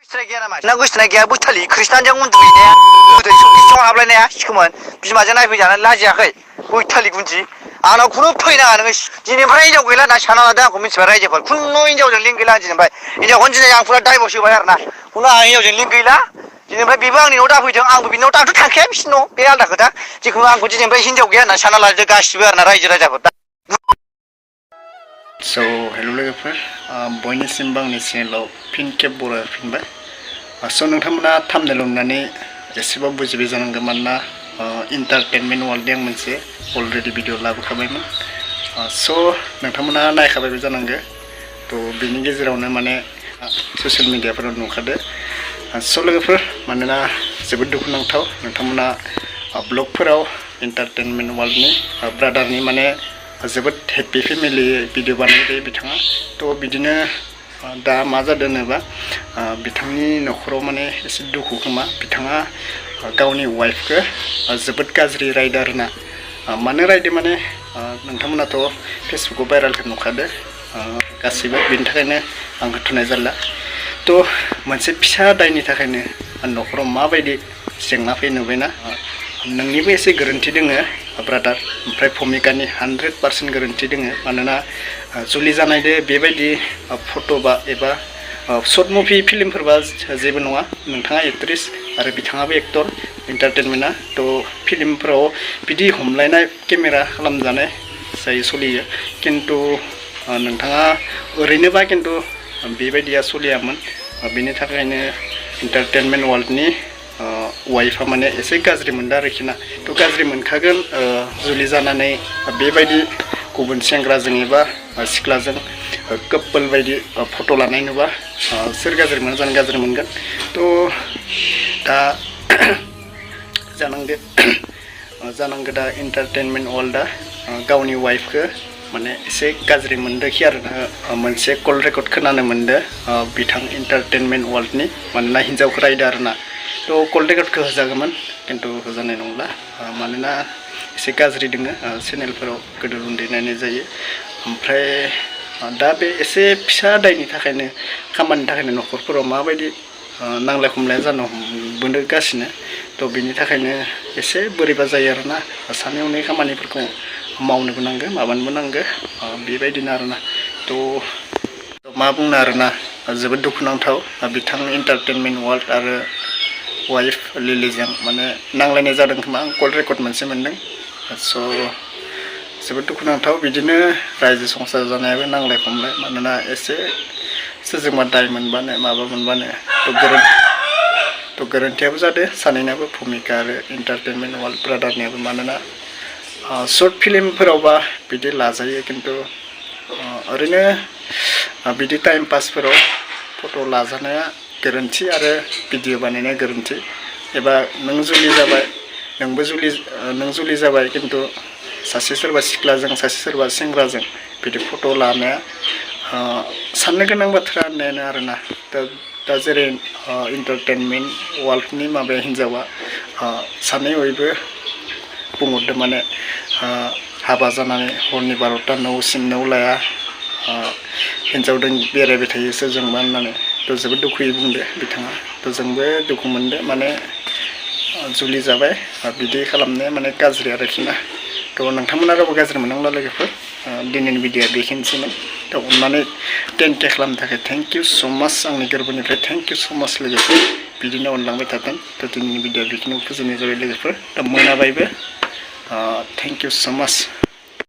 ना गोसोनाय गैया बैथालि खृष्टानजों उन्दुहैनाया गोदो सिङाव हाबलायनाया सिखोमोन बिमाजों नायफैजानो लाजियाखै बैथालि गुन्दि आंनाव खुनु फैनाङा नोङो दिनैनिफ्राय हिनजाव गैला होनना सानना लादों आंखौ मिथिबाय रायजोफोर खुनु हिनजावजों लिंक गैला दिनैनिफ्राय हिनजावखौनो दिनै आं फुरा डाइभर्स होबाय आरोना खुनु आं हिनजावजों लिंक गैला दिनैनिफ्राय बेबो आंनि न'आव दाफैदों आंबो बिनि न'आव दाथ' थांखाया बिसिनि न' बे आलदा खोथा जिखुनु आंखौ दिनैनिफ्राय हिनजाव गैया होनना सानना लादों गासिबो आरोना रायजो राजाफोर So hello लोगोफोर बयनिसिमबो आंनि चेनेलाव फिन खेब बरायफिनबाय स' नोंथांमोना थाम्बनेल नुनानै एसेबाबो बुजिबाय जानांगौ मानोना इन्टारटेनमेन्ट वर्ल्डनि आं मोनसे अलरेडि भिडिअ लाबोखाबायमोन स' नोंथांमोना नायखाबायबो जानांगौ थ' बिनि गेजेरावनो माने ससियेल मिडियाफोराव नुखादो स' लोगोफोर मानोना जोबोद दुखुनांथाव नोंथांमोना ब्लगफोराव इन्टारटेनमेन्ट वर्ल्डनि ब्रादारनि माने जोबोद हेपि फेमिलि भिडिअ बानायदों बिथाङा थ' बिदिनो दा मा जादों होनोबा बिथांनि न'खराव माने एसे दुखु खोमा बिथाङा गावनि वाइफखौ जोबोद गाज्रि रायदों आरोना मानो रायदों माने नोंथांमोनाथ' फेसबुकाव भाइरेलखौ नुखादो गासैबो बिनि थाखायनो आं होथ'नाय जाला थ' मोनसे फिसा दायनि थाखायनो न'खराव माबायदि जेंना फैयो नुबायना नोंनिबो एसे गोरोन्थि दोङो ब्रादार ओमफ्राय भूमिकानि 100% गोरोन्थि दोङो मानोना जुलि जानायदो बेबायदि फट' बा एबा शर्ट मुभि फिल्मफोरबा जेबो नङा नोंथाङा एक्ट्रेस आरो बिथाङाबो एक्टर इन्टारटेनमेन्टआ थ' फिल्मफोराव बिदि हमलायनाय केमेरा खालामजानाय जायो सोलियो खिन्थु नोंथाङा ओरैनोबा खिन्थु बेबायदिया सोलियामोन बेनि थाखायनो इन्टारटेनमेन्ट वर्ल्डनि वाइफआ माने एसे गाज्रि मोनदों आरोखि ना थ' गाज्रि मोनखागोन जुलि जानानै बेबायदि गुबुन सेंग्राजों एबा सिख्लाजों कापोल बायदि फट' लानाय नुबा सोर गाज्रि मोनो जानो गाज्रि मोनगोन थ' दा जानांगौ दा इन्टारटेनमेन्ट वर्ल्डआ गावनि वाइफखौ माने एसे गाज्रि मोनदोंखि आरो मोनसे कल रेकर्ड खोनानो मोनदों बिथां इन्टारटेनमेन्ट वर्ल्डनि मानोना हिन्जावखौ रायदों आरोना थ' कल रेकर्डखौ होजागौमोन खिन्थु होजानाय नंला मानोना एसे गाज्रि दोङो चेनेलफोराव गोदो उन्दै नायनाय जायो ओमफ्राय दा बे एसे फिसा दायनि थाखायनो खामानिनि थाखायनो न'खरफोराव माबायदि नांलाय खमलाय जानो हमबोगासिनो थ' बिनि थाखायनो एसे बोरैबा जायो आरोना सानै हनै खामानिफोरखौ मावनोबो नांगौ माबानोबो नांगौ बेबायदिनो आरोना थ' मा बुंनो आरोना जोबोद दुखुनांथाव बिथां इन्टारटेनमेन्ट वर्ल्ड आरो वाइफ लिलिजों माने नांलायनाय जादों खोमा आं कल रेकर्ड मोनसे मोनदों स' जोबोद दुखुनांथाव बिदिनो रायजो संसार जानायाबो नांलाय खमलाय मानोना एसे सोरजोंबा दाय मोनबानो माबा मोनबानो थ' गोरोन्थियाबो जादों सानैनाबो भूमिका आरो इन्टारटेनमेन्ट वर्ल्ड ब्रादारनियाबो मानोना शर्ट फिल्मफोरावबा बिदि लाजायो खिन्थु ओरैनो बिदि टाइम पासफोराव फट' लाजानाया गोरोन्थि आरो भिडिअ बानायनाया गोरोन्थि एबा नों जुलि जाबाय खिन्थु सासे सोरबा सिख्लाजों सासे सोरबा सेंग्राजों बिदि फट' लानाया साननो गोनां बाथ्रा होननायानो आरोना दा जेरै इन्टारटेनमेन्ट वर्ल्डनि माबाया हिन्जावा सानै बयबो बुंहरदों माने हाबा जानानै हरनि 12ता न'सिम न' लाया हिन्जावजों बेरायबाय थायो सोरजोंबा होननानै थ' जोबोद दुखुयै बुंदो बिथाङा थ' जोंबो दुखु मोनदों माने जुलि जाबाय बिदि खालामनाया माने गाज्रि आरोखि ना थ' नोंथांमोना रावबो गाज्रि मोननांला लोगोफोर दिनैनि भिडिअ'आ बेखिनिसैमोन थ' अननानै 10K खालामनो थाखाय थेंक इउ स' माच आंनि गोरबोनिफ्राय थेंक इउ स' माच लोगोफोर बिदिनो अनलांबाय थागोन थ' दिनैनि भिडिअ'आ बेखिनियाव फोजोबनाय जाबाय लोगोफोर थ' मोनाबायबो थेंक इउ स' माच